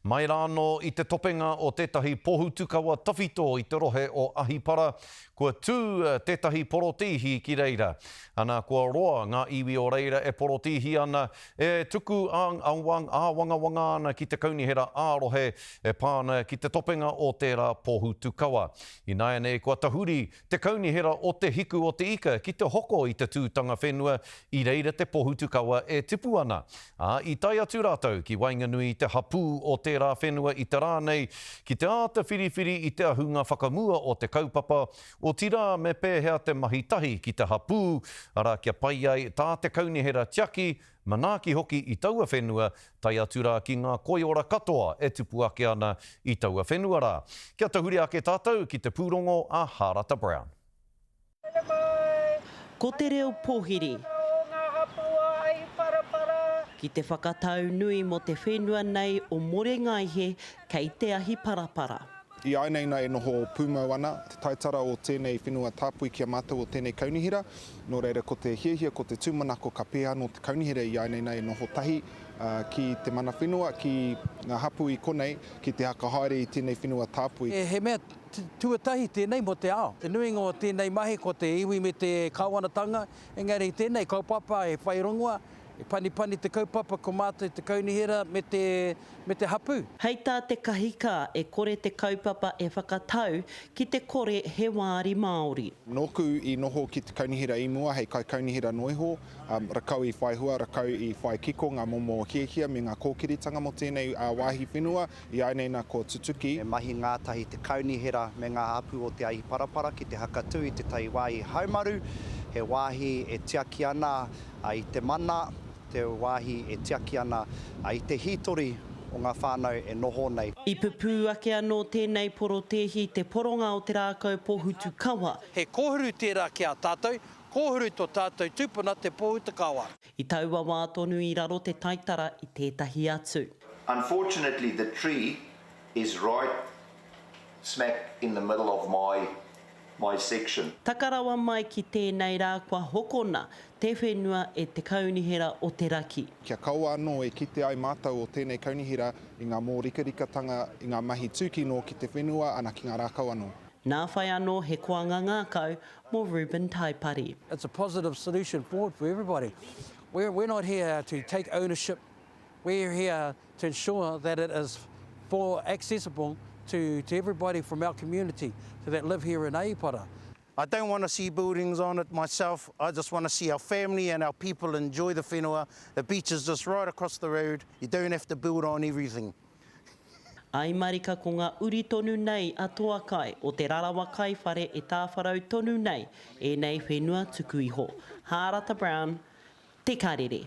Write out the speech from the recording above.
Mai rānō i te topenga o tētahi pohutukawa tawhito i te rohe o Ahipara, kua tū tētahi porotīhi ki reira. Ana, kua roa ngā iwi o reira e porotīhi ana, e tuku āwangawanga ana ki te kaunihera ā-rohe e pā ana ki te topenga o tērā pohutukawa. Ināianei kua tahuri te Kaunihera o Te Hiku o Te Ika ki te hoko i te tūtanga whenua i reira te pohutukawa e tipu ana, ā, i tae atu rātou ki waenganui i te hapū o tērā whenua i te rā nei ki te āta whiriwhiri i te ahunga whakamua o te kaupapa, otirā me pēhea te mahi tahi ki te hapū, arā kia pai ai tā te kaunihera tiaki, manaaki hoki i taua whenua, tae atu rā ki ngā koiora katoa e tupu ake ana i taua whenua rā. Kia tahuri ake tātou ki te pūrongo a Hārata Brown. Ko te reo pōhiri. Ki te whakatau nui mō te whenua nei o Morengaihe kei te ahi parapara. I āianei nā e noho pūmau ana te taitara o tēnei whenua tāpui ki a mātou o tēnei kaunihera, nō reira ko te hiahia, ko te tūmanako ka pēhea anō te kaunihera i āianei nā e noho tahi ki te mana whenua, ki ngā hapū i konei, ki te hakahaere i tēnei whenua tāpui. He mea tuatahi tēnei mō te ao. Te nuinga o tēnei mahi ko te iwi me te kāwanatanga, engari tēnei kaupapa e whai rongoa, e panipani te kaupapa ko mātou te kaunihera me te me te hapū. Hei tā te kahika e kore te kaupapa e whakatau ki te kore he wāri Māori. Nōku i noho ki te kaunihera i mua hei kaikaunihera noa iho, rakau i whai hua, rakau i whai kiko ngā momo hiahia me ngā kōkiritanga mō tēnei wāhi whenua, i āinei nā kua tutuki. Me mahi ngātahi te kaunihera me ngā hapū o Te Ahiparapara ki te hakatū i tētahi wāhi haumaru, he wāhi e tiaki ana i te mana, te wāhi e tiaki ana i te hītori o ngā whānau e noho nei. I pupū ake anō tēnei porotēhi i te poronga o te rākau pōhutukawa. He kōhuru tērā ki a tātou, kōhuru tō tātou tūpuna te pōhutukawa. I taua wā tonu i raro te taitara i tētahi atu. Unfortunately the tree is right smack in the middle of my my section. Taka rawa mai ki tēnei rā kua hokona te whenua e Te Kaunihera o Te Raki. Kia kaua anō e kite ai mātou o tēnei kaunihera i ngā mōrikarikatanga, i ngā mahi tūkino ki te whenua, ana ki ngā rākau anō. Nā whai anō he koanga ngākau mō Reuben Taipari. It's a positive solution forward for everybody. We're, we're not here to take ownership, we're here to ensure that it is for accessible to, to everybody from our community that live here in Ahipara. I don't want to see buildings on it myself, I just want to see our family and our people enjoy the whenua, the beach is just right across the road, you don't have to build on everything. Ai marika ko nga uri tonu nei a Toakai o Te Rarawa Kaiwhare e tāwharau tonu nei ēnei whenua tuku iho. Hārata Brown, Te Karere.